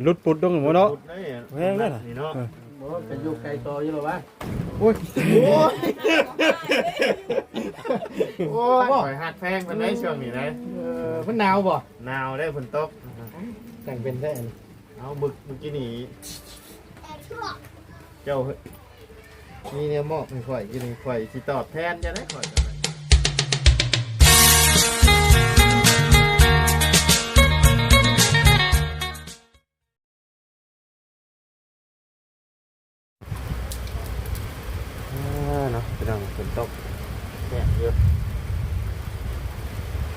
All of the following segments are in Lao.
ຫຼຸດປຸດລົງໝົດເນາະ ແຮງເດ້ ນີ້ເນາະ ເອີ ໂອ້ຍ ໄປຢູ່ໄກຕໍ່ຢູ່ແລ້ວວະ ໂອ້ຍ ໂອ້ຍ ໂອ້ຍ ຂ້ອຍຮັກແພງເພິ່ນໄດ໋ຊ່ວງນີ້ໄດ໋ ເອີ ມັນໜາວບໍ່? ໜາວເດ້ ຝົນຕົກ ຈັ່ງເປັນແທ້ ເອົາ ມື້ ມື້ກີ້ນີ້ ເຈົ້າ ມີແນວມອບໃຫ້ຂ້ອຍຢູ່ນີ້ ຂ້ອຍຊິຕອບແທນເຈົ້າໄດ໋ ຂ້ອຍກໍໄດ້ ອ່າ ເນາະ ພີ່ນ້ອງ ຝົນຕົກແຮງຢູ່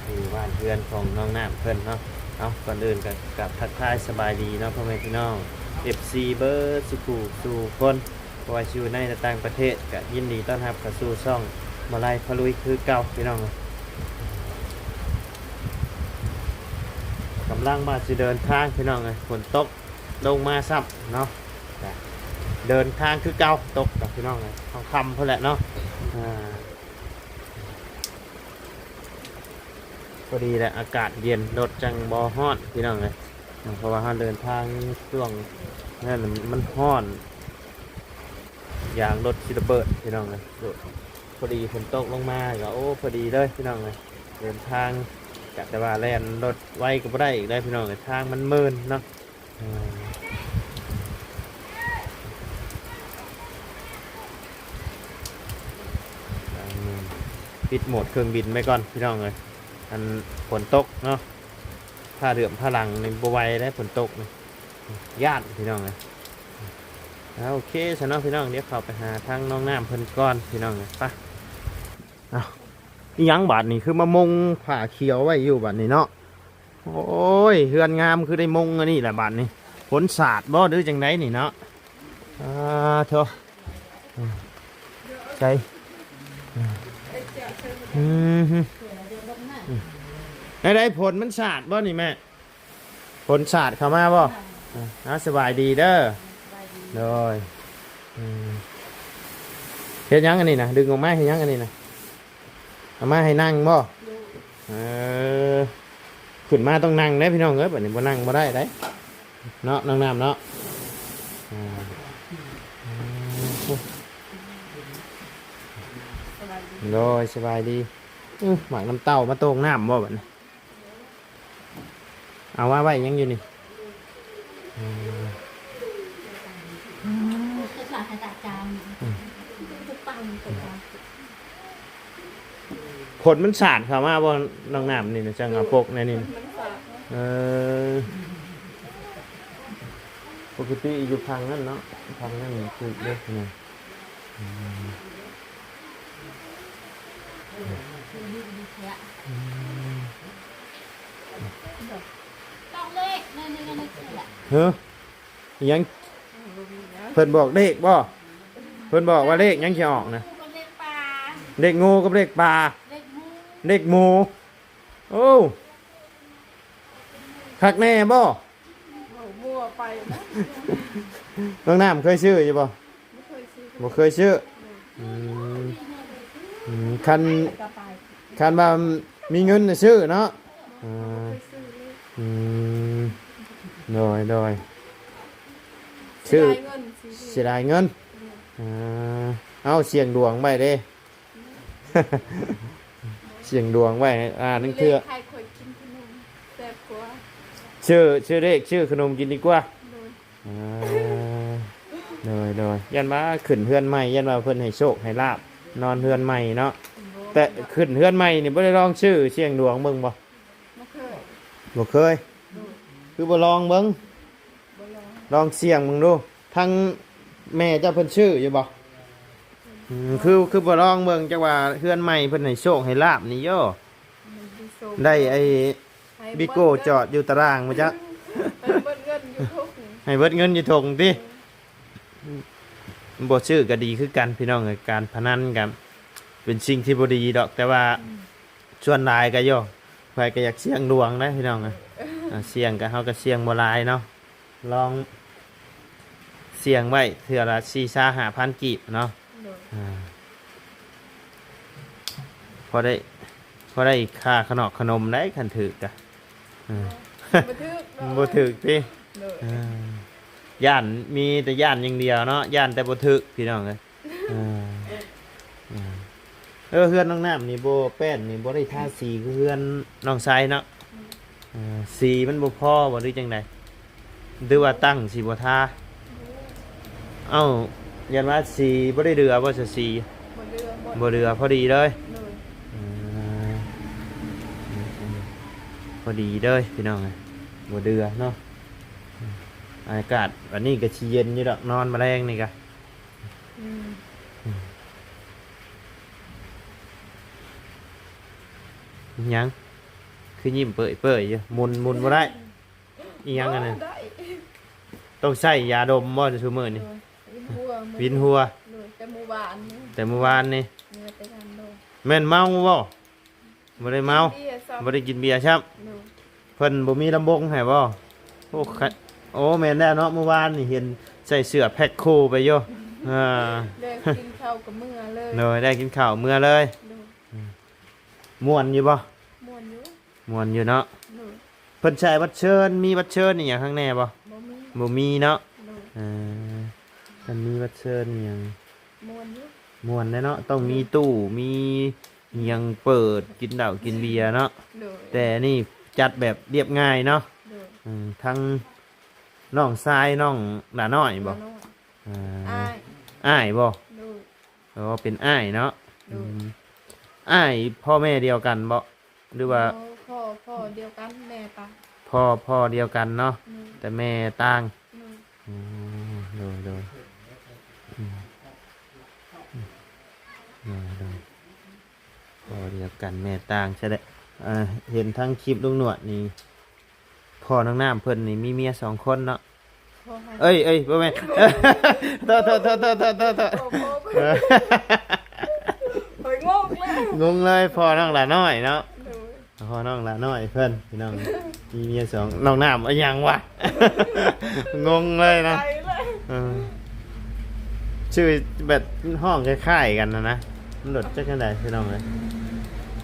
ຢູ່ບ້ານເຮືອນຂອງນ້ອງນ້ຳເພິ່ນເນາະ. ເອົາ ກ່ອນອື່ນກໍກາບທັກທາຍສະບາຍດີເນາະ ພໍ່ແມ່ພີ່ນ້ອງ ເອັຟຊີ ເບິດສູ່ຜູ້ສູ່ຄົນ ບໍ່ວ່າຊິຢູ່ໃນ ແລະ ຕ່າງປະເທດ ກໍຍິນດີຕ້ອນຮັບເຂົ້າສູ່ຊ່ອງມາໄລພາລຸຍຄືເກົ່າ ພີ່ນ້ອງ. ກຳລັງວ່າຊິເດີນທາງ ພີ່ນ້ອງເອີຍ ຝົນຕົກລົງມາຊ້ຳເນາະ ກະເດີນທາງຄືເກົ່າ ຕົກກັບ ພີ່ນ້ອງເອີຍ ຄ່ຳໆພຸ້ນແຫຼະເນາະ. ອ່າ ພໍດີແຫຼະ ອາກາດເຢັນ ລົດຈັ່ງບໍ່ຮ້ອນ ພີ່ນ້ອງເອີຍ ເພາະວ່າເຮົາເດີນທາງຊ່ວງນັ້ນມັນຮ້ອນ ຢາງລົດຊິລະເບີດ ພີ່ນ້ອງເອີຍ. ພໍດີຝົນຕົກລົງມາກໍ ໂອ້ ພໍດີເລີຍ ພີ່ນ້ອງເອີຍ ເດີນທາງ ກະແຕ່ວ່າແລ່ນລົດໄວກໍບໍ່ໄດ້ອີກເດ້ ພີ່ນ້ອງເອີຍ ທາງມັນມື່ນເນາະ. ອ່າ ປິດໂໝດເຄື່ອງບິນໄວ້ກ່ອນ ພີ່ນ້ອງເອີຍ ອັນຝົນຕົກເນາະ ຜ້າເຫຼື້ອມຜ້າຫຼັງນີ້ບໍ່ໄຫວເດ້ ຝົນຕົກນີ້ ຢ້ານ ພີ່ນ້ອງເອີຍ. ອ່າ ໂອເຄຊະເນາະ ພີ່ນ້ອງ ດຽວເຂົ້າໄປຫາທາງນ້ອງນ້ຳເພິ່ນກ່ອນ ພີ່ນ້ອງເອີຍ ໄປ. ອ້າວ ອີຫຍັງບາດນີ້ ຄືມາມຸງຜ້າຂຽວໄວ້ຢູ່ບາດນີ້ເນາະ? ໂອ້ຍ ເຮືອນງາມຄືໄດ້ມຸງອັນນີ້ແຫຼະບາດນີ້ ຝົນສາດບໍ່ ຫຼືຈັ່ງໃດນີ້ເນາະ? ອ່າ ໂທ້ ໃສ ອືມ ແນວໃດ ຝົນມັນສາດບໍ່ນີ້ແມ່? ຝົນສາດເຂົ້າມາບໍ່? ອ່າ ສະບາຍດີເດີ ໂດຍ ອືມ ເຮັດຫຍັງອັນນີ້ນະ? ດຶງອອກມາເຮັດຫຍັງອັນນີ້ນະ? ເອົາມາໃຫ້ນັ່ງບໍ່? ເອີ ຂຶ້ນມາຕ້ອງນັ່ງເດ້ ພີ່ນ້ອງເອີຍ ບາດນີ້ບໍ່ນັ່ງບໍ່ໄດ້ເດ້ເນາະ ນ້ອງນ້ຳເນາະ. ອ່າ ໂດຍ ສະບາຍດີ. ອື ໝາກນ້ຳເຕົ້າມາໂຕ່ງນ້ຳບໍ່ບາດນີ້? ເອົາມາໄວ້ຫຍັງຢູ່ນີ້? ອືມ ອືມ ຝົນມັນສາດເຂົ້າມາບໍ່ ນ້ອງນ້ຳນີ້ນະ ຈັ່ງເອົາປົກໃນນີ້ນະ? ເອີ ປົກກະຕິຢູ່ຝັ່ງນັ້ນເນາະ ຝັ່ງນັ້ນຖືກເດ້ ອືມ. ເຮີ ອີຫຍັງ? ເພິ່ນບອກເລກບໍ່? ເພິ່ນບອກວ່າເລກຫຍັງຊິອອກນະ? ເລກງູກັບເລກປາ ເລກໝູ. ໂອ້ ຄັກແນ່ບໍ່? ເວົ້າມົ້ວໄປນະ. ນ້ອງນ້ຳເຄີຍຊື້ຢູ່ບໍ່? ບໍ່ເຄີຍຊື້ ບໍ່ເຄີຍຊື້. ອືມ ອືມ ຄັນ ຄັນວ່າມີເງິນນະຊື້ເນາະ. ອ່າ ບໍ່ເຄີຍຊື້ເລີຍ. ອືມ ໂດຍ ໂດຍ ຊື້ ເສຍດາຍເງິນ ເສຍດາຍເງິນ. ອ່າ ເອົາ ສ່ຽງດວງໄວ້ເດ້. ສ່ຽງດວງໄວ້ ອ່າ ໜຶ່ງເທື່ອ ໃຫ້ຂ້ອຍກິນຂະໜົມແຊບກວ່າ. ຊື້ ຊື້ເລກ ຊື້ຂະໜົມກິນດີກວ່າ. ໂດຍ ອ່າ ໂດຍ ໂດຍ ຢ້ານວ່າຂຶ້ນເຮືອນໃໝ່ ຢ້ານວ່າເພິ່ນໃຫ້ໂຊກໃຫ້ລາບ ນອນເຮືອນໃໝ່ເນາະ. ແຕ່ຂຶ້ນເຮືອນໃໝ່ນີ້ບໍ່ໄດ້ລອງຊື້ສ່ຽງດວງເບິ່ງບໍ່? ບໍ່ເຄີຍ ບໍ່ເຄີຍ. ໂດຍ ຄືບໍ່ລອງເບິ່ງ? ບໍ່ລອງ ລອງສ່ຽງເບິ່ງດູ. ທາງແມ່ເຈົ້າເພິ່ນຊື້ຢູ່ບໍ່? ອືມ ຄື ຄືບໍ່ລອງເບິ່ງ ຈັກວ່າເຮືອນໃໝ່ເພິ່ນໃຫ້ໂຊກໃຫ້ລາບນີ້ໂຢ. ໄດ້ໄອ້ບີໂກ້ຈອດຢູ່ຕາລ່າງບໍ່ຈັກ ໃຫ້ເບິດເງິນຢູ່ຖົງ ໃຫ້ເບິດເງິນຢູ່ຖົງຕິ. ບໍ່ຊື້ກໍດີຄືກັນ ພີ່ນ້ອງເອີຍ ການພະນັນກໍເປັນສິ່ງທີ່ບໍ່ດີດອກ ແຕ່ວ່າ ອືມ ສ່ວນຫຼາຍກໍໂຍ ໃຜກໍຢາກສ່ຽງດວງໄດ໋ ພີ່ນ້ອງເອີຍ. ອ່າ ສ່ຽງກໍ ເຮົາກໍສ່ຽງບໍ່ຫຼາຍເນາະ ລອງສ່ຽງໄວ້ເທື່ອລະສີ່ ສາມ ຫ້າພັນກີບເນາະ. ໂດຍ ອ່າ ພໍໄດ້ ພໍໄດ້ຄ່າຂະໜອກຂະໜົມໄດ໋ ຄັນຖືກກະ. ເອີ ບໍ່ຖືກເນາະ ບໍ່ຖືກຕິ. ໂດຍ ອ່າ ຢ້ານ ມີແຕ່ຢ້ານຢ່າງດຽວເນາະ ຢ້ານແຕ່ບໍ່ຖືກ ພີ່ນ້ອງເອີຍ. ເອີ ເອີ ເຮືອນນ້ອງນ້ຳນີ້ບໍ່ ແປ້ນນີ້ບໍ່ໄດ້ທາສີຄືເຮືອນນ້ອງຊາຍເນາະ. ອືມ ເອີ ສີມັນບໍ່ພໍບໍ່ ຫຼືຈັ່ງໃດ ຫຼືວ່າຕັ້ງຊິບໍ່ທາ? ເອົ້າ ຢ້ານວ່າສີບໍ່ໄດ້ເຫຼືອບໍ່ ສະສີ? ບໍ່ເຫຼືອ ບໍ່ເຫຼືອ ພໍດີເລີຍ. ໂດຍ ເອີ ພໍດີເລີຍ ພີ່ນ້ອງເອີຍ ບໍ່ເຫຼືອເນາະ. ອາກາດວັນນີ້ກໍຊິເຢັນຢູ່ດອກ ນອນມາແລງນີ້ກະ. ອືມ ຫຍັງ ຄືຍິ້ມເປີຍໆຢູ່ ໝຸນ ໝຸນບໍ່ໄດ້. ອີຫຍັງອັນນັ້ນ? ບໍ່ໄດ້ ຕ້ອງໃຊ້ຢາດົມບໍ່ຊຸມື້ນີ້? ໂດຍ ວິນຫົວ ວິນຫົວ. ໂດຍ ແຕ່ມື້ວານນີ້ ແຕ່ມື້ວານນີ້ ເມື່ອແຕ່ງານໂດຍ. ແມ່ນເມົາບໍ່? ບໍ່ໄດ້ເມົາ ບໍ່ໄດ້ກິນເບຍຊ້ຳ. ໂດຍ ເພິ່ນບໍ່ມີລຳວົງໃຫ້ບໍ່? ໂອ້ ຂະ ໂອ້ ແມ່ນແລ້ວເນາະ ມື້ວານນີ້ເຫັນໃສ່ເສື້ອແພັກຄູ່ໄປຢູ່. ເອີ ແລ້ວກິນເຂົ້າກໍເມືອເລີຍ. ໂດຍ ໄດ້ກິນເຂົ້າເມືອເລີຍ. ໂດຍ ອືມ ມ່ວນຢູ່ບໍ່? ມ່ວນຢູ່ ມ່ວນຢູ່ເນາະ. ໂດຍ ເພິ່ນໃຊ້ບັດເຊີນ ມີບັດເຊີນອີ່ຫຍັງຂ້າງແນ່ບໍ່? ບໍ່ມີ ບໍ່ມີເນາະ. ໂດຍ ເອີ ຄັນມີບັດເຊີນອີ່ຫຍັງ ມ່ວນຢູ່ ມ່ວນແດ່ເນາະ ຕ້ອງມີ ໂດຍ ຕູ້ ມີຫຍັງເປີດ ກິນເຫຼົ້າກິນເບຍເນາະ. ໂດຍ ແຕ່ນີ້ຈັດແບບລຽບງ່າຍເນາະ. ໂດຍ ເອີ ທັງນ້ອງຊາຍ ນ້ອງຫຼ້ານ້ອຍບໍ່? ຫຼ້ານ້ອຍ ອ່າ ອ້າຍ ອ້າຍບໍ່? ໂດຍ ອໍ ເປັນອ້າຍເນາະ. ໂດຍ ອືມ ອ້າຍພໍ່ແມ່ດຽວກັນບໍ່? ຫຼືວ່າ ພໍ່ ພໍ່ ພໍ່ດຽວກັນ ແມ່ຕ່າງ. ພໍ່ ພໍ່ດຽວກັນເນາະ. ໂດຍ ແຕ່ແມ່ຕ່າງ. ໂດຍ ໂອ້ ໂດຍ ໂດຍ ອືມ ໂດຍ ໂດຍ ພໍ່ດຽວກັນແມ່ຕ່າງ. ຊະແຫຼະ ເອີ ເຫັນທາງຄລິບລຸງໜວດນີ້ ພໍ່ນ້ອງນ້ຳເພິ່ນນີ້ມີເມຍສອງຄົນເນາະ. ພໍ່ໃຜ? ເອີຍ ເອີຍ ບໍ່ແມ່ນ ໂທດ ໂທດ ໂທດ ໂທດ ໂທດ ໂທດ ໂອ້ ພໍ່ເພິ່ນ ເອີ ຂ້ອຍງົງແລ້ວ ງົງເລີຍ ພໍ່ນ້ອງຫຼ້ານ້ອຍເນາະ. ໂດຍ ພໍ່ນ້ອງຫຼ້ານ້ອຍເພິ່ນ ພີ່ນ້ອງ ມີເມຍສອງ ນ້ອງນ້ຳ ອີຫຍັງວະ ງົງເລີຍນະ. ໄປເລີຍ ເອີ ຊື່ແບບຮ້ອງຄ້າຍໆກັນນະນະ ມັນໂດດຈັກຈັ່ງໃດ ພີ່ນ້ອງເອີຍ.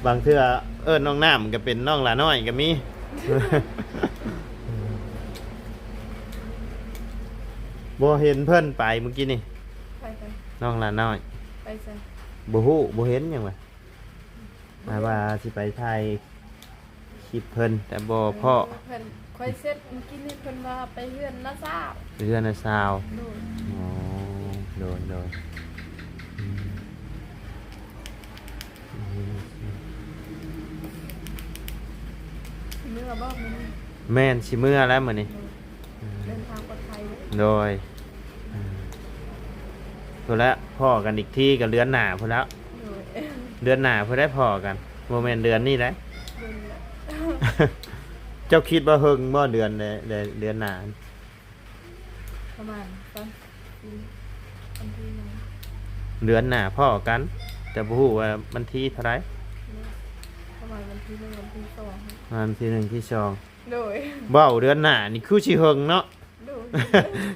ບາງເທື່ອເອີ້ນນ້ອງນ້ຳກໍເປັນນ້ອງຫຼ້ານ້ອຍກໍມີ. ບໍ່ເຫັນເພິ່ນໄປມື້ກີ້ນີ້. ໃຜໄປ? ນ້ອງຫຼ້ານ້ອຍ. ໄປໃສ? ບໍ່ຮູ້ ບໍ່ເຫັນຫຍັງວະ. ອືມ ວ່າຊິໄປຖ່າຍຄລິບເພິ່ນ ແຕ່ບໍ່ພໍ້. ເອີ ເພິ່ນ ຂ້ອຍເຊັດມື້ກີ້ນີ້ ເພິ່ນວ່າໄປເຮືອນນ້າສາວ. ໄປເຮືອນນ້າສາວ. ໂດຍ ອໍ ໂດຍ ໂດຍ ອືມ ຊິເມືອບໍ່ມື້ນີ້? ແມ່ນ ຊິເມືອແລ້ວມື້ນີ້. ໂດຍ ອືມ ເດີນທາງປອດໄພເດີ. ໂດຍ ອືມ ພຸ້ນແຫຼະ ພໍ້ກັນອີກທີກໍເດືອນໜ້າພຸ້ນແລ້ວ. ໂດຍ ເດືອນໜ້າພຸ້ນໄດ້ພໍ້ກັນ ບໍ່ແມ່ນເດືອນນີ້ໄດ໋. ເດືອນນີ້ແຫຼະ. ເຈົ້າຄິດວ່າເຫິງບໍ່ ເດືອນໃດ ເດືອນໜ້າ? ປະມານຕອນ ວັນທີໜຶ່ງ ເດືອນໜ້າພໍ້ກັນ ແຕ່ບໍ່ຮູ້ວ່າວັນທີເທົ່າໃດ. ປະມານວັນທີໜຶ່ງ ວັນທີສອງ ວັນທີໜຶ່ງ ທີສອງ. ໂດຍ ເວົ້າເດືອນໜ້ານີ້ຄືຊິເຫິງເນາະ. ໂດຍ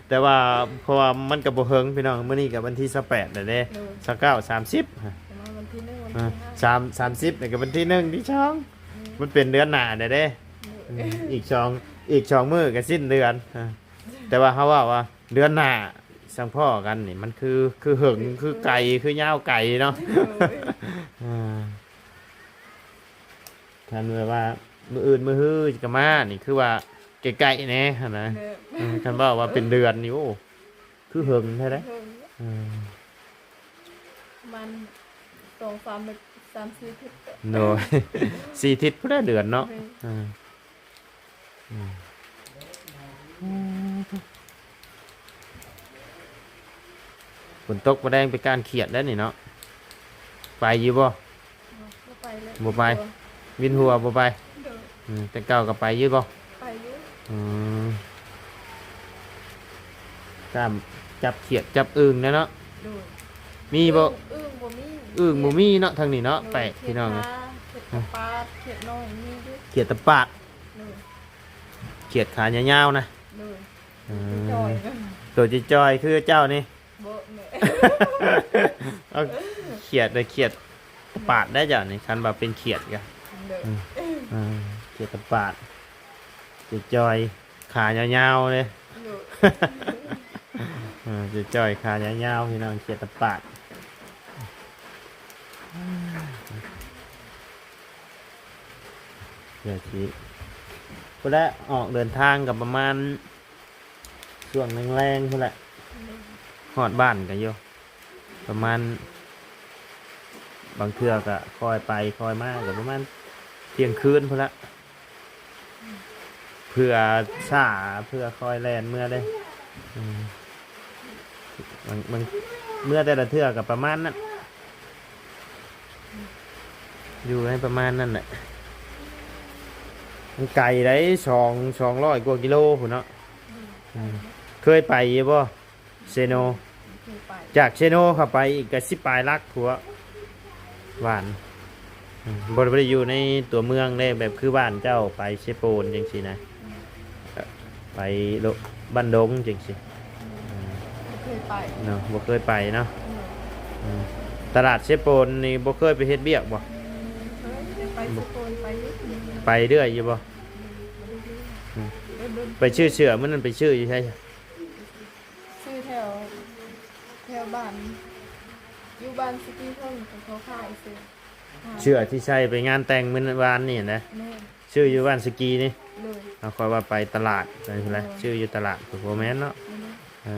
ແຕ່ວ່າ ເພາະວ່າມັນກໍບໍ່ເຫິງ ພີ່ນ້ອງ ມື້ນີ້ກໍວັນທີຊາວແປດແລ້ວເດ້. ໂດຍ ຊາວເກົ້າ ສາມສິບ ປະມານວັນທີໜຶ່ງ ວັນທີຫ້າ ສາມ ສາມສິບ ແລ້ວກໍວັນທີໜຶ່ງ ທີສອງ. ອືມ ມັນເປັນເດືອນໜ້າແລ້ວເດ້. ໂດຍ ອືມ ອີກສອງ ອີກສອງມື້ກໍສິ້ນເດືອນ. ອ່າ ແຕ່ວ່າເຮົາເວົ້າວ່າເດືອນໜ້າຈັ່ງພໍ້ກັນນີ້ ມັນຄື ຄືເຫິງ ຄືໄກ ຄືຍາວໄກເນາະ. ໂດຍ ອ່າ ຄັນແບບວ່າມື້ອື່ນມື້ຮືກໍມານີ້ ຄືວ່າໃກ້ໆແດ່ຫັ້ນນະ. ແມ່ນ ເອີ ຄັນເວົ້າວ່າເປັນເດືອນນີ້ ໂອ້ ຄືເຫິງແທ້ເດ້. ເຫິງ ເອີ ປະມານສອງສາມ ສາມສີ່ທິດ. ໂດຍ ສີ່ທິດພຸ້ນແຫຼະເດືອນເນາະ. ແມ່ນ ເອີ ອືມ ຝົນຕົກມາແລງໄປກ້ານຂຽດແລ້ວນີ້ເນາະ. ໄປຢູ່ບໍ່? ບໍ່ ບໍ່ໄປເລີຍ ບໍ່ໄປ ວິນຫົວ ວິນຫົວບໍ່ໄປ. ໂດຍ ອືມ ແຕ່ເກົ່າກໍໄປຢູ່ບໍ່? ໄປຢູ່. ອືມ ກ້ານຈັບຂຽດຈັບອຶ່ງແດ່ເນາະ. ໂດຍ ມີບໍ່? ອຶ່ງ ອຶ່ງບໍ່ມີ ອຶ່ງບໍ່ມີເນາະ ທາງນີ້ເນາະ. ໂດຍ ແປກ ພີ່ນ້ອງເອີຍ ຂຽດຕາ ຂຽດຕາປາດ ຂຽດນ້ອຍມີຢູ່ ຂຽດຕາປາດ. ໂດຍ ຂຽດຂາຍາວໆນະ. ໂດຍ ອືມ ໂຕຈ່ອຍໆ ໂຕຈ່ອຍໆຄືເຈົ້ານີ້. ບໍ່ແມ່ນ ເອົາຂຽດເດີ ຂຽດຕາປາດໄດ້ເຈົ້ານີ້ ຄັນວ່າເປັນຂຽດກະ. ໂດຍ ອືມ ເອີ ຂຽດຕາປາດ ຈ່ອຍ ຂາຍາວໆເດ້ ໂດຍ ເອີ ຈ່ອຍໆ ຂາຍາວໆ ພີ່ນ້ອງ ຂຽດຕະປາດ ດຽວຊິ ພຸ້ນແຫຼະ ອອກເດີນທາງກໍປະມານ ຊ່ວງແລງໆ ພຸ້ນແຫຼະ ໂດຍ ຮອດບ້ານກໍຢູ່ ປະມານ ບາງເທື່ອກໍຄ່ອຍໄປຄ່ອຍມາ ກໍປະມານທ່ຽງຄືນພຸ້ນລະ ເພື່ອຊ້າ ເພື່ອຄ່ອຍແລ່ນເມືອເດ້ ອືມ ບາງ ບາງ ເມືອແຕ່ລະເທື່ອກໍປະມານນັ້ນ ຢູ່ໃນປະມານນັ້ນແຫຼະ ມັນໄກໄດ໋ ສອງ ສອງຮ້ອຍກວ່າກິໂລພຸ້ນເນາະ ອືມ ເຄີຍໄປຢູ່ບໍ່? ເຊໂນ ເຄີຍໄປ ຈາກເຊໂນເຂົ້າໄປອີກກໍສິບປາຍຫຼັກພຸ້ນ ບ້ານ ອືມ ບໍ່ ບໍ່ໄດ້ຢູ່ໃນຕົວເມືອງເດ້ ແບບຄືບ້ານເຈົ້າໄປເຊໂປນຈັ່ງຊີ້ນະ ອືມ ໄປໂລ ບ້ານດົງຈັ່ງຊີ້ ອືມ ອືມ ບໍ່ເຄີຍໄປເນາະ ບໍ່ເຄີຍໄປເນາະ ອືມ ອືມ ຕະຫຼາດເຊໂປນນີ້ບໍ່ເຄີຍໄປເຮັດວຽກບໍ່? ອືມ ເຄີຍໄປເຊໂປນ ໄປຢູ່ ໄປເລື້ອຍຢູ່ບໍ່? ອືມ ອືມ ໄປຊື້ເສື້ອ ມື້ນັ້ນໄປຊື້ຢູ່ໃສ? ຊື້ແຖວ ແຖວບ້ານ ຢູ່ບ້ານສະກີເທິງ ເຂົາຂາຍເສື້ອ ເສື້ອທີ່ໃສ່ໄປງານແຕ່ງມື້ວານນີ້ນະ ແມ່ນ ຊື້ຢູ່ບ້ານສະກີນີ້ ໂດຍ ເອົາ ຂ້ອຍວ່າໄປຕະຫຼາດ ໄປພຸ້ນແຫຼະ ໂດຍ ຊື້ຢູ່ຕະຫຼາດ ບໍ່ແມ່ນເນາະ ໂດຍ ເອີ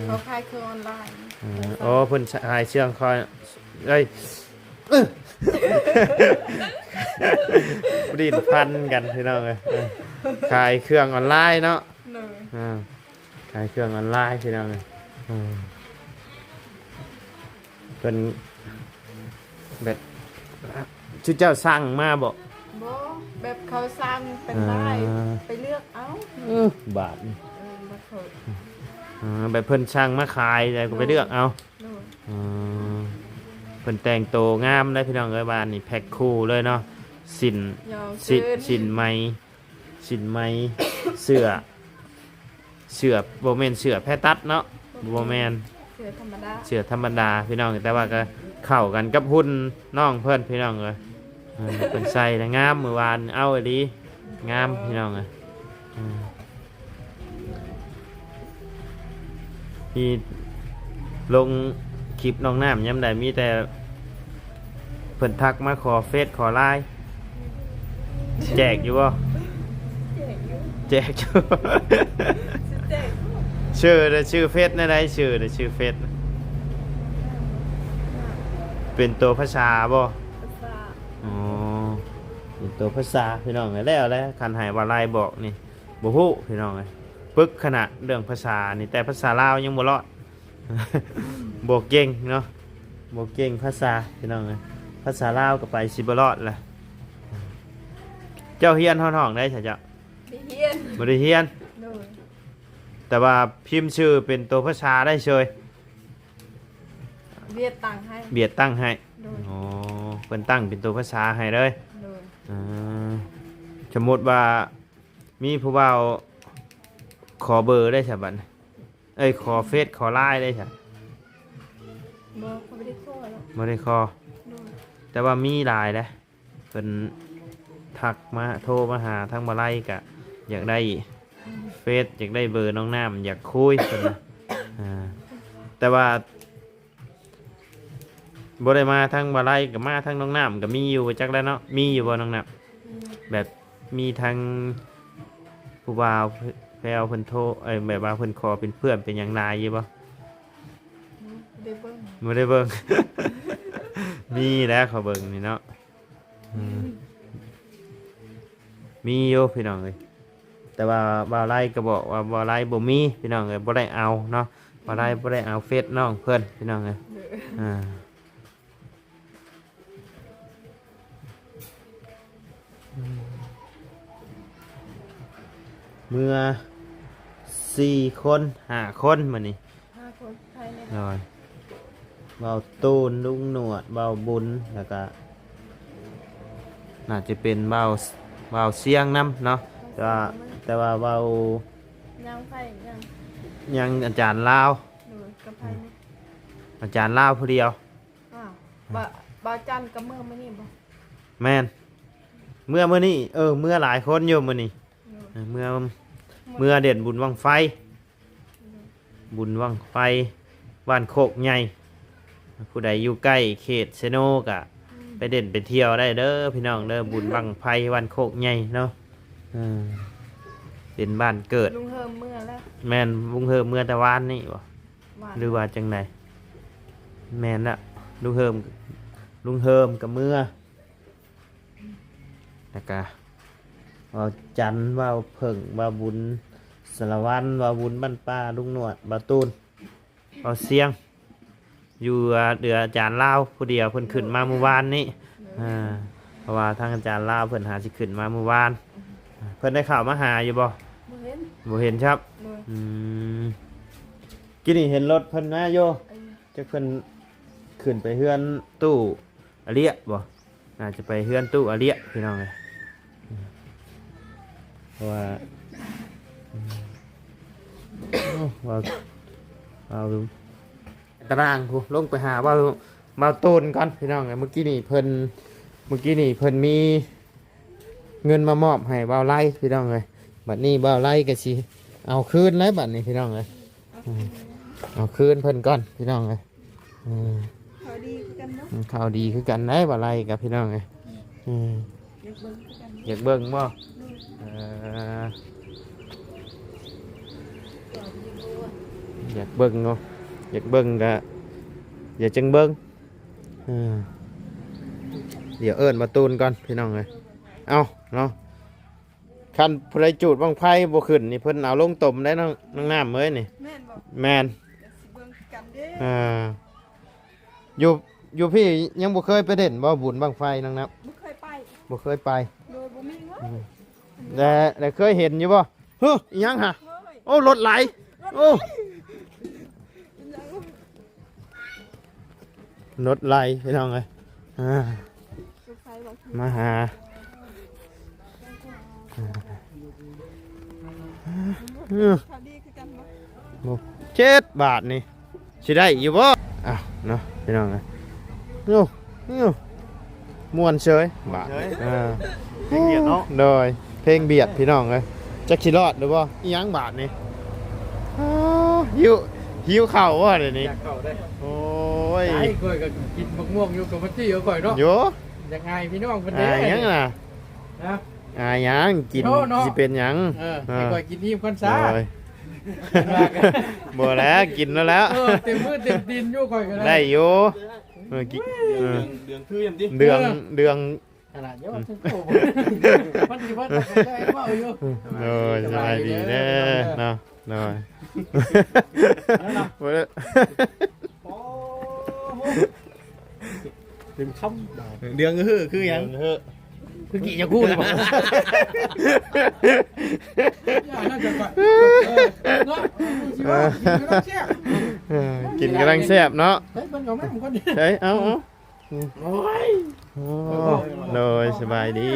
ເຂົາຂາຍເຄື່ອງອອນລາຍ ເອີ ໂອ້ ເພິ່ນຂາຍເຊື່ອງ ຂ້ອຍ ເອີຍ ຫຼິ້ນພັນກັນ ພີ່ນ້ອງເອີຍ ເອີ ຂາຍເຄື່ອງອອນລາຍເນາະ ໂດຍ ເອີ ຂາຍເຄື່ອງອອນລາຍ ພີ່ນ້ອງເອີຍ ເອີ ເພິ່ນແບບ ຊຸມເຈົ້າສັ່ງມາບໍ່? ບໍ່ ແບບເຂົາສັ່ງເປັນລາຍ ເອີ ໄປເລືອກເອົາ ອື ບາດນີ້ ເອີ ບໍ່ເຄີຍ ເອີ ແບບເພິ່ນສັ່ງມາຂາຍ ແລ້ວກໍໄປເລືອກເອົາ ໂດຍ ເອີ ເພິ່ນແຕ່ງໂຕງາມເດ້ ພີ່ນ້ອງເອີຍ ບ້ານນີ້ແພັກຄູ່ເລີຍເນາະ ສິ້ນ ຍອມ ສິ້ນ ເກີນ ສິ້ນໄໝ ສິ້ນໄໝ ເສື້ອ ເສື້ອ ບໍ່ແມ່ນເສື້ອແພຕັດເນາະ ບໍ່ແມ່ນ ບໍ່ແມ່ນ ເສື້ອທຳມະດາ ເສື້ອທຳມະດາ ພີ່ນ້ອງ ແຕ່ວ່າກໍເຂົ້າກັນກັບຫຸ່ນນ້ອງເພິ່ນ ພີ່ນ້ອງເອີຍ ເອີ ເພິ່ນໃສ່ແລ້ວງາມ ມື້ວານເອົາອີ່ຫຼີ ງາມ ພີ່ນ້ອງເອີຍ ເອີ ທີ່ລົງຄລິບນ້ອງນ້ຳຍາມໃດ ມີແຕ່ເພິ່ນທັກມາຂໍເຟສຂໍລາຍ ແຈກຢູ່ບໍ່? ແຈກຢູ່ ແຈກຢູ່ ຊິແຈກຢູ່ ຊື່ເດີ ຊື່ເຟສແນວໃດ? ຊື່ເດີ ຊື່ເຟສ ເປັນໂຕພາສາບໍ່? ພາສາ ອໍ ເປັນໂຕພາສາ ພີ່ນ້ອງ ແລ້ວແຫຼະ ຄັນໃຫ້ວ່າລາຍບອກນີ້ ບໍ່ຮູ້ ພີ່ນ້ອງເອີຍ ປຶກຂະໜາດເລື່ອງພາສານີ້ ແຕ່ພາສາລາວຍັງບໍ່ລອດ ບໍ່ເກັ່ງເນາະ ບໍ່ເກັ່ງພາສາ ພີ່ນ້ອງເອີຍ ພາສາລາວກໍໄປຊິບໍ່ລອດລະ ເຈົ້າຮຽນຮອດຫ້ອງໃດຊະເຈົ້າ? ບໍ່ໄດ້ຮຽນ ບໍ່ໄດ້ຮຽນ ໂດຍ ແຕ່ວ່າພິມຊື່ເປັນໂຕພາສາໄດ້ເຊີຍ ວຽດຕັ້ງໃຫ້ ວຽດຕັ້ງໃຫ້ ໂດຍ ອໍ ເພິ່ນຕັ້ງເປັນໂຕພາສາໃຫ້ເລີຍ ໂດຍ ເອີ ສົມມຸດວ່າ ມີຜູ້ບ່າວຂໍເບີໄດ້ຊະບັດນີ້ ເອີຍ ຂໍເຟສຂໍລາຍໄດ້ຊະ? ບໍ່ ເຂົາບໍ່ໄດ້ຂໍແລ້ວ ບໍ່ໄດ້ຂໍ ໂດຍ ແຕ່ວ່າມີຫຼາຍເດ້ ເພິ່ນທັກມາ ໂທມາຫາທາງບ່າວໄລ ກະຢາກໄດ້ ອືມ ເຟສ ຢາກໄດ້ເບີນ້ອງນ້ຳ ຢາກຄຸຍເພິ່ນນະ ອ່າ ແຕ່ວ່າ ບໍ່ໄດ້ມາທາງບ່າວໄລ ກໍມາທາງນ້ອງນ້ຳ ກໍມີຢູ່ ບໍ່ຈັກແລ້ວເນາະ ມີຢູ່ບໍ່ນ້ອງນ້ຳ? ອືມ ແບບມີທັງຜູ້ບ່າວແພວເພິ່ນໂທ ເອີຍ ແບບວ່າເພິ່ນຂໍເປັນເພື່ອນເປັນຫຍັງຫຼາຍຢູ່ບໍ່? ບໍ່ໄດ້ເບິ່ງ ບໍ່ໄດ້ເບິ່ງ ມີແຫຼະ ເຂົາເບິ່ງນີ້ເນາະ ອືມ ມີຢູ່ພີ່ນ້ອງເອີຍ ແຕ່ວ່າບ່າວໄລກໍບອກວ່າບ່າວໄລບໍ່ມີພີ່ນ້ອງເອີຍ ບໍ່ໄດ້ເອົາເນາະ ບ່າວໄລບໍ່ໄດ້ເອົາເຟສນ້ອງເພິ່ນພີ່ນ້ອງເອີຍ ເອີ ອ່າ ເມືອສີ່ຄົນ ຫ້າຄົນມື້ນີ້ ຫ້າຄົນ ໃຜແດ່? ໂດຍ ບ່າວຕູນ ລຸງໜວດ ບ່າວບຸນ ແລ້ວກະໜ້າຈະເປັນບ່າວ ບ່າວຊຽງນຳເນາະ ແຕ່ວ່າ ແຕ່ວ່າບ່າວ ຍັງໃຜ ຍັງ ຍັງອາຈານລາວ ໂດຍ ກັບໃຜ? ອືມ ອາຈານລາວຜູ້ດຽວ ອ້າວ ບ່າວ ບ່າວຈັນກໍເມືອມື້ນີ້ບໍ່? ແມ່ນ ເມືອມື້ນີ້ ເອີ ເມືອຫຼາຍຄົນຢູ່ມື້ນີ້ ໂດຍ ເອີ ເມືອ ເມືອຫຼິ້ນບຸນບັ້ງໄຟ ບຸນບັ້ງໄຟບ້ານໂຄກໃຫຍ່. ຜູ້ໃດຢູ່ໃກ້ເຂດເຊໂນກະ ອືມ ໄປຫຼິ້ນໄປທ່ຽວໄດ້ເດີພີ່ນ້ອງເດີ ບຸນບັ້ງໄຟບ້ານໂຄກໃຫຍ່ເນາະ. ເອີ ເປັນບ້ານເກີດ ລຸງເຮີມເມືອແລ້ວ. ແມ່ນ ລຸງເຮີມເມືອແຕ່ວານນີ້ບໍ່ ວານ ຫຼືວ່າຈັ່ງໃດ? ແມ່ນລະ ລຸງເຮີມ ລຸງເຮີມກໍເມືອ ແລ້ວກະ ບ່າວຈັນ ບ່າວເຜິ້ງ ບ່າວບຸນ ສາລະວັນ ບ່າວບຸນບ້ານປ່າ ລຸງໜວດ ບ່າວຕູນ ບ່າວຊຽງ ຢູ່ເຫຼືອອາຈານລາວຜູ້ດຽວ ເພິ່ນຂຶ້ນມາມື້ວານນີ້. ເອີ ອ່າ ເພາະວ່າທາງອາຈານລາວເພິ່ນຫາຊິຂຶ້ນມາມື້ວານ. ເພິ່ນໄດ້ເຂົ້າມາຫາຢູ່ບໍ່? ບໍ່ເຫັນ ບໍ່ເຫັນຄັບ. ໂດຍ ອືມ ກີ້ນີ້ເຫັນລົດເພິ່ນມາຢູ່ ເອີ ຈັກເພິ່ນຂຶ້ນໄປເຮືອນຕູ້ອາເລຍບໍ່? ໜ້າຈະໄປເຮືອນຕູ້ອາເລຍພີ່ນ້ອງເອີຍ ເພາະວ່າ ເວົ້າ ເວົ້າຕາລາງພຸ້ນ ລົງໄປຫາເວົ້າ ເວົ້າໂຕນກ່ອນພີ່ນ້ອງເອີຍ. ມື້ກີ້ນີ້ເພິ່ນ ມື້ກີ້ນີ້ເພິ່ນມີເງິນມາມອບໃຫ້ບ່າວໄລພີ່ນ້ອງເອີຍ. ບັດນີ້ບ່າວໄລກໍຊິເອົາຄືນແລ້ວບັດນີ້ພີ່ນ້ອງເອີຍ ເອົາຄືນເພິ່ນກ່ອນພີ່ນ້ອງເອີຍ. ເອີ ຂ່າວດີຄືກັນເນາະ ອືມ ຂ່າວດີຄືກັນໄດ໋ ບໍ່ໄລ່ກັບພີ່ນ້ອງເອີຍ. ອືມ ຢາກເບິ່ງຄືກັນ ຢາກເບິ່ງບໍ່? ອືມ ເອີ ຢາກເບິ່ງເນາະ ຢາກເບິ່ງກະ ດຽວຈຶ່ງເບິ່ງ. ເອີ ດຽວເອີ້ນບ່າວຕູນກ່ອນພີ່ນ້ອງເອີຍ. ເອົ້າເນາະ ຄັນຜູ້ໃດຈູດບັ້ງໄຟບໍ່ຂຶ້ນນີ້ ເພິ່ນເອົາລົງຕົມໄດ້ນ້ອງ ນ້ອງນ້ຳເອີຍນີ້. ແມ່ນບໍ່? ແມ່ນ ດຽວຊິເບິ່ງຄືກັນເດ້. ອ່າ ຢູ່ ຢູ່ພີ້ຍັງບໍ່ເຄີຍໄປຫຼິ້ນບໍ່ ບຸນບັ້ງໄຟນ້ອງນ້ຳ? ບໍ່ເຄີຍໄປ ບໍ່ເຄີຍໄປ ໂດຍບໍ່ມີເງິນ. ອືມ ແຕ່ ແຕ່ເຄີຍເຫັນຢູ່ບໍ່? ເຮີ ອີ່ຫຍັງຫະ? ໂອ້ ລົດໄຫຼ ໂອ້ ລົດໄຫຼພີ່ນ້ອງເອີຍ. ອ່າ ມາຫາ ເອີ ບໍ່ ເຈັດບາດນີ້ ຊິໄດ້ຢູ່ບໍ່? ອ້າວ ເນາະ ພີ່ນ້ອງເອີຍ. ໂອ້ ໂອ້ ມ່ວນເສີຍບາດ ມ່ວນເສີຍ ເອີ ເພງບຽດເນາະ ໂດຍ ເພງບຽດພີ່ນ້ອງເອີຍ. ຈັກຊິລອດຫຼືບໍ່ ອີ່ຫຍັງບາດນີ້? ອໍ ຫິວ ຫິວເຂົ້າບໍ່ດຽວນີ້? ຢາກເຂົ້າເດ້. ໂອ້ຍ ໄດ້ ຂ້ອຍກໍກິນໝາກມ່ວງຢູ່ ກໍມາຈີ້ເອົາຂ້ອຍເນາະ. ໂຢ ຢາກອາຍພີ່ນ້ອງເພິ່ນເດ້. ອາຍຫຍັງນະ? ນະ ອາຍຫຍັງ? ກິນ ໂອ້ເນາະ ຊິເປັນຫຍັງ? ເອີ ເອີ ໃຫ້ຂ້ອຍກິນອີ່ມກ່ອນຊະ. ໂດຍ ບໍ່ແລ້ວ ກິນແລ້ວແຫຼະ. ເອີ ເຕັມມືເຕັມຕີນຢູ່ ຂ້ອຍກໍໄດ້ ໄດ້ຢູ່. ເອີ ກິ ເອີ ເດືອງ ເດືອງຄືຫຍັງຕິ? ເດືອງ ເອີ ເດືອງ ຂະໜາດເດີວ່າ ອືມ ມັນຊິເບິດແລ້ວ ເວົ້າຢູ່. ໂດຍ ສະບາຍດີເດີເນາະ. ໂດຍ ໂອ້ໂຫ ເຕັມຄຳ ເດືອງຄື ຄືຫຍັງ? ເດືອງຄື ຄືກີ້ຈະກູ້ນີ້ບໍ່? ເອີ ເນາະ ກິນກຳລັງແຊບ ເອີ ກິນກຳລັງແຊບເນາະ. ເອີ ເບິ່ງເອົາມາກ່ອນ ເອີ ເອົາ ເອົາ ອືມ ໂອ້ຍ ໂອ້ ໂດຍ ສະບາຍດີ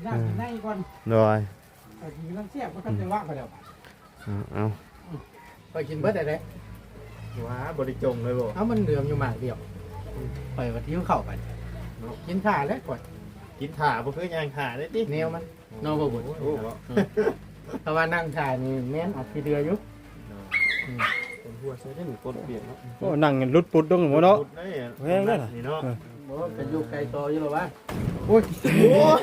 ລ້າງກິນໄດ້ກ່ອນ ໂດຍ ເອີ ກິນກຳລັງແຊບ ບໍ່ທັນໄດ້ວາງໄປແລ້ວ. ເອົາ ເອົາ ຂ້ອຍກິນເບິດໄດ້ເດ້. ວ້າ ບໍ່ໄດ້ຈົ່ງເລີຍບໍ່? ເອົາ ມັນເຫຼືອຢູ່ໝາກດຽວ ຂ້ອຍກໍຫິວເຂົ້າໄປເນາະ. ກິນຖ້າແຫຼະຂ້ອຍ ກິນຖ້າບໍ່ຄືຍ່າງຖ້າເດ້ຕິ ແນວມັນ ເນາະ ບໍ່ບຸນ. ໂອ້ ເອີ ຖ້າວ່ານັ່ງຖ້ານີ້ແມ່ນອາດຊິເຫຼືອຢູ່. ໂດຍ ອືມ ຄົນຫົວໃສ່ໄດ້ນີ້ ຄົນປຽກເນາະ. ໂອ້ ນັ່ງຫຼຸດປຸດລົງໝົດເນາະ ຫຼຸດໄດ້ ແຮງເດ້ນີ້ເນາະ. ເອີ ບໍ່ ໄປຢູ່ໄກຕໍ່ຢູ່ແລ້ວວະ. ໂອ້ຍ ໂອ້ຍ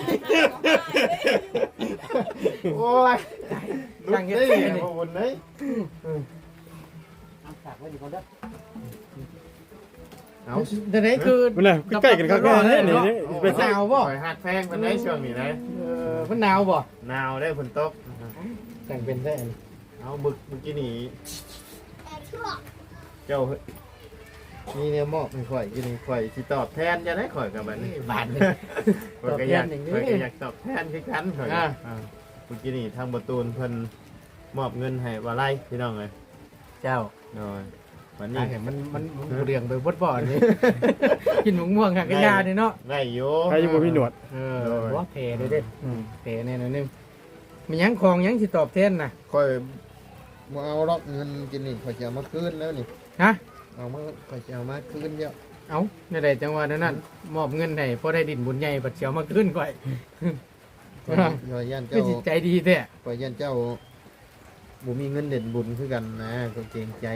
ໂອ້ຍ ນັ່ງເຮັດແທ້ນີ້ ບໍ່ບຸນເດ້. ອືມ ເອົາ ຈັ່ງໃດຄື ພຸ້ນນະ ໃກ້ໆກັນຄັກແນ່ນີ້. ເນາະ ນີ້ ເປັນໜາວບໍ່? ຂ້ອຍຮັກແພງເພິ່ນໄດ໋ຊ່ວງນີ້ໄດ໋. ເອີ ເພິ່ນໜາວບໍ່? ໜາວເດ້ ຝົນຕົກ. ຈັ່ງເປັນແທ້. ເອົາ ມື້ ມື້ກີ້ນີ້ ເຈົ້າ ມີແນວມອບໃຫ້ຂ້ອຍຢູ່ນີ້ ຂ້ອຍຊິຕອບແທນເຈົ້າໄດ໋. ຂ້ອຍກໍບັດນີ້ ບາດນີ້ ຂ້ອຍກໍຢາກ ຕອບແທນຫຍັງເດ້? ຂ້ອຍກໍຢາກຕອບແທນຄືກັນ ຂ້ອຍກໍ ອ່າ ອ່າ ມື້ກີ້ນີ້ທາງບໍ່ຕູນເພິ່ນມອບເງິນໃຫ້ວ່າໄລ ພີ່ນ້ອງເອີຍ. ເຈົ້າ ໂດຍ ບັດນີ້ ອ່າ ມັນ ມັນ ມັນເລື່ອງໄປເບິດບໍ່ອັນນີ້? ກິນໝາກມ່ວງຫາກະຢານີ້ເນາະ ໄດ້ຢູ່. ໃຜບໍ່ມີໜວດ? ເອີ ໂດຍ ບໍ່ແຜເດ້ ອືມ ແຜແດ່ໜ້ອຍໜຶ່ງ. ມີຫຍັງ ຂອງຫຍັງຊິຕອບແທນນະ? ຂ້ອຍບໍ່ເອົາດອກ ເງິນກິນນີ້ ຂ້ອຍຈະເອົາມາຄືນແລ້ວນີ້. ຮະ? ເອົາມາ ຂ້ອຍຈະເອົາມາຄືນແລ້ວ. ເອົ້າ ແນວໃດຈັ່ງວ່າແນວນັ້ນ? ຮະ? ມອບເງິນໃຫ້ ພໍໄດ້ດິນບຸນໃຫຍ່ ບັດຊິເອົາມາຄືນຂ້ອຍ. ຂ້ອຍ ຂ້ອຍຢ້ານເຈົ້າ ຄືຊິໃຈດີແທ້. ຂ້ອຍຢ້ານເຈົ້າ ບໍ່ມີເງິນເຮັດບຸນຄືກັນນະ ກໍເກງໃຈ.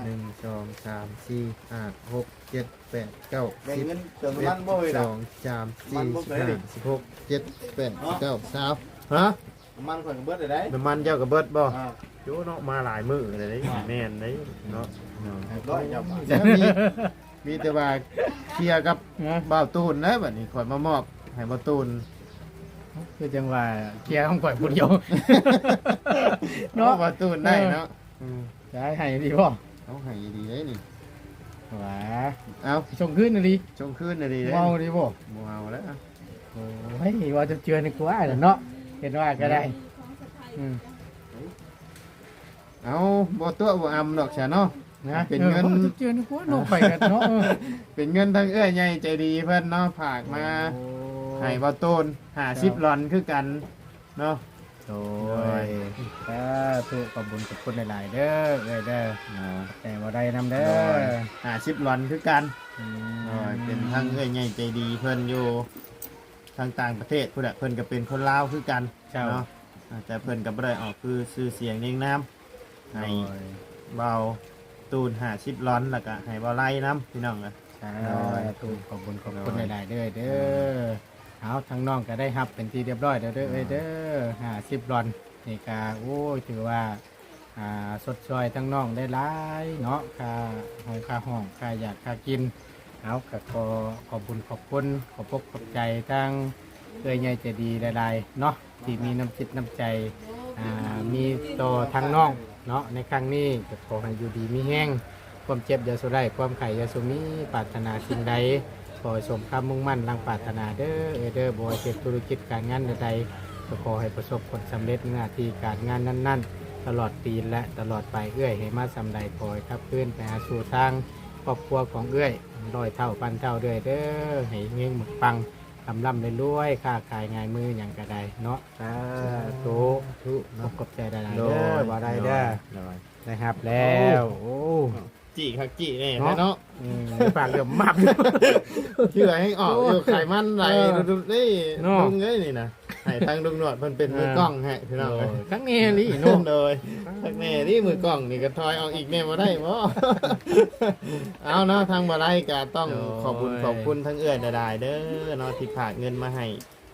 ໜຶ່ງ ສອງ ສາມ ສີ່ ຫ້າ ຫົກ ເຈັດ ແປດ ເກົ້າ ສິບ ສິບເອັດ ສິບສອງ ສິບສາມ ສິບສີ່ ສິບຫ້າ ສິບຫົກ ສິບເຈັດ ສິບແປດ ສິບເກົ້າ ຊາວ. ຮະ? ນ້ຳມັນຂ້ອຍກໍເບິດແລ້ວເດ້. ນ້ຳມັນເຈົ້າກໍເບິດບໍ່? ອ່າ ໂອ້ເນາະ ມາຫຼາຍມື້ແລ້ວເດ້. ອ່າ ແມ່ນເດ້ເນາະ. ຮຽບຮ້ອຍເຈົ້າ. ມີ ມີແຕ່ວ່າເຄຍກັບ ຮະ? ບ່າວຕູນແລ້ວ ບັດນີ້ຂ້ອຍມາມອບໃຫ້ບ່າວຕູນ. ຄືຈັ່ງວ່າເຄຍຂອງຂ້ອຍຜູ້ດຽວ ເນາະ. ເນາະ ບ່າວຕູນໄດ້ເນາະ. ເອີ ອືມ ຈະໃຫ້ດີບໍ່? ເອົາ ໃຫ້ດີເດ້ນີ້. ຫວາ ເອົາ ສົ່ງຄືນອີ່ຫຼີ. ສົ່ງຄືນອີ່ຫຼີເດ້. ເອົາດີບໍ່? ບໍ່ເອົາແລ້ວ. ໂອ້ຍ ວ່າຈະເຈື່ອນກວ່າເນາະ ເຫັນວ່າກໍໄດ້. ອືມ ເອົາ ບໍ່ຕົວະບໍ່ອຳດອກຊະເນາະ. ນະ ເປັນເງິນ ເອີ ວ່າຈະເຈື່ອນກວ່າເນາະ ໄປກັນເນາະ. ເອີ ເປັນເງິນທາງເອື້ອຍໃຫຍ່ໃຈດີເພິ່ນເນາະ ຝາກມາ ໂອ້ ໃຫ້ບ່າວຕູນ ຫ້າສິບ ເຈົ້າ ຫຼອນຄືກັນ. ເນາະ. ໂດຍ ໂດຍ ສາທຸ ຂອບບຸນຂອບຄຸນຫຼາຍໆເດີ ເອື້ອຍເດີ. ເນາະ ຂອບໃຈບໍ່ໄດ້ນຳເດີ. ໂດຍ ຫ້າສິບຫຼອນຄືກັນ. ອືມ ໂດຍ ເປັນທັງເອື້ອຍໃຫຍ່ໃຈດີເພິ່ນຢູ່ທາງຕ່າງປະເທດພຸ້ນແຫຼະ ເພິ່ນກໍເປັນຄົນລາວຄືກັນ. ເຈົ້າ ເນາະ ແຕ່ເພິ່ນກໍບໍ່ໄດ້ອອກຄືຊື່ສຽງນຽງນາມ. ໃຫ້ ໂດຍ ບ່າວຕູນ ຫ້າສິບຫຼອນ ແລ້ວກໍໃຫ້ບ່າວໄລນຳ ພີ່ນ້ອງເອີຍ. ສາທຸ ໂດຍ ຂອບບຸນຂອບຄຸນ ໂດຍ ຫຼາຍໆເດີ ເດີ. ໂດຍ ເອົາ ທາງນ້ອງກໍໄດ້ຮັບເປັນທີ່ຮຽບຮ້ອຍແລ້ວເດີ ໂດຍ ເອີຍເດີ. ຫ້າສິບຫຼອນນີ້ກໍ ໂອ້ຍ ຖືວ່າ ອ່າ ຊົດຊ່ອຍທາງນ້ອງໄດ້ຫຼາຍເນາະ ຄ່າຫ້ອງ ຄ່າຫ້ອງ ຄ່າຢາກ ຄ່າກິນ. ເອົາ ກໍຂໍຂອບບຸນຂອບຄຸນ ຂອບອົກຂອບໃຈທາງເອື້ອຍໃຫຍ່ໃຈດີຫຼາຍໆເນາະ ທີ່ມີນ້ຳຈິດນ້ຳໃຈ ອ່າ ມີຕໍ່ທາງນ້ອງເນາະ ໃນຄັ້ງນີ້. ກໍຂໍໃຫ້ຢູ່ດີມີແຮງ ຄວາມເຈັບຢ່າສູ່ໄດ້ ຄວາມໄຂ້ຢ່າສູ່ມີ ປາດຖະໜາສິ່ງໃດ ຂໍໃຫ້ສົມຄຳມຸ່ງໝັ້ນດັ່ງປາດຖະໜາເດີ ເອີຍເດີ. ບໍ່ວ່າເຮັດທຸລະກິດການງານໃດໆ ກໍຂໍໃຫ້ປະສົບຜົນສຳເລັດໃນໜ້າທີ່ການງານນັ້ນໆ ຕະຫຼອດປີ ແລະ ຕະຫຼອດໄປ. ເອື້ອຍໃຫ້ມາສ່ຳໃດ ຂໍໃຫ້ກັບຄືນໄປຫາສູ່ທາງຄອບຄົວຂອງເອື້ອຍ ຮ້ອຍເທົ່າພັນເທົ່າເດີ ເດີ. ໃຫ້ເຮັງໆປັງໆ ລ່ຳໆລວຍໆ ຄ້າຂາຍງ່າຍມືຫຍັງກໍໄດ້ເນາະ. ສາທຸ ສາທຸເນາະ. ຂອບໃຈຫຼາຍໆເດີ ໂດຍ ບໍ່ໄດ້ເດີ ໂດຍ ໄດ້ຮັບແລ້ວ. ໂອ້ ໂອ້ ຈີ້ຄັກຈີ້ແນ່ເນາະ ເນາະ. ອືມ ປາກເຫຼືອມມັບ ເຫື່ອແຮງອອກຢູ່ ໂອ້ຍ ໄຂມັນໄຫຼ ເອີ ດຸດໆເດ້ເນາະ ລຸງເອີຍ. ນີ້ນະ ໃຫ້ທາງລຸງໜວດເພິ່ນເປັນ ເອີ ມືກ້ອງໃຫ້ ພີ່ນ້ອງເອີຍ. ໂອ້ຍ ຄັກແນ່ລີ້ເນາະ. ໂດຍ ຄັກແນ່ລີ້ ມືກ້ອງນີ້ກໍຖອຍອອກອີກແນ່ບໍ່ໄດ້ບໍ່? ເອົາເນາະ ທາງບໍ່ໄດ້ກໍຕ້ອງ ໂດຍ ຂອບບຸນຂອບຄຸນທາງເອື້ອຍຫຼາຍໆເດີເນາະ ທີ່ຝາກເງິນມາໃຫ້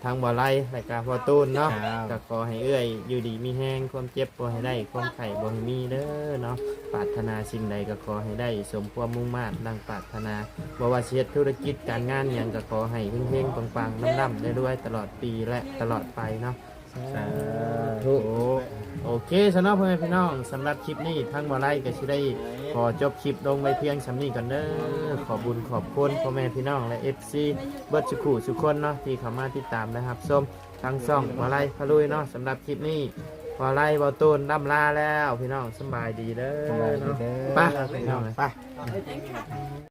ທັງບໍ່ໄລ ແລະກະພໍ່ຕູນເນາະ. ເຈົ້າ ກໍຂໍໃຫ້ເອື້ອຍຢູ່ດີມີແຮງ ຄວາມເຈັບບໍ່ໃຫ້ໄດ້ ຄວາມໄຂ້ບໍ່ໃຫ້ມີເດີເນາະ. ປາດຖະໜາສິ່ງໃດກໍຂໍໃຫ້ໄດ້ສົມຄວາມມຸ່ງມາດດັ່ງປາດຖະໜາ. ບໍ່ວ່າຊິເຮັດທຸລະກິດການງານຫຍັງ ກໍຂໍໃຫ້ເຮັງໆປັງໆ ລ່ຳໆລວຍໆ ຕະຫຼອດປີ ແລະ ຕະຫຼອດໄປເນາະ. ສາທຸ. ໂອເຄຊະເນາະ ພໍ່ແມ່ພີ່ນ້ອງ, ສຳລັບຄລິບນີ້ທາງບໍ່ໄລກໍຊິໄດ້ຂໍຈົບຄລິບລົງໄວ້ພຽງສ່ຳນີ້ກ່ອນເດີ. ຂໍບຸນຂອບຄຸນພໍ່ແມ່ພີ່ນ້ອງ ແລະ ເອັຟຊີ ເບິດສຸຂູສຸຄົນເນາະ ທີ່ເຂົ້າມາຕິດຕາມ ແລະ ຮັບຊົມທາງຊ່ອງບໍ່ໄລພາລຸຍເນາະ. ສຳລັບຄລິບນີ້ ບໍ່ໄລ ເບົາໂຕນ ລ່ຳລາແລ້ວ ພີ່ນ້ອງ ສຳບາຍດີເດີ. ສຳບາຍດີເດີ ໄປ ພີ່ນ້ອງ ໄປ.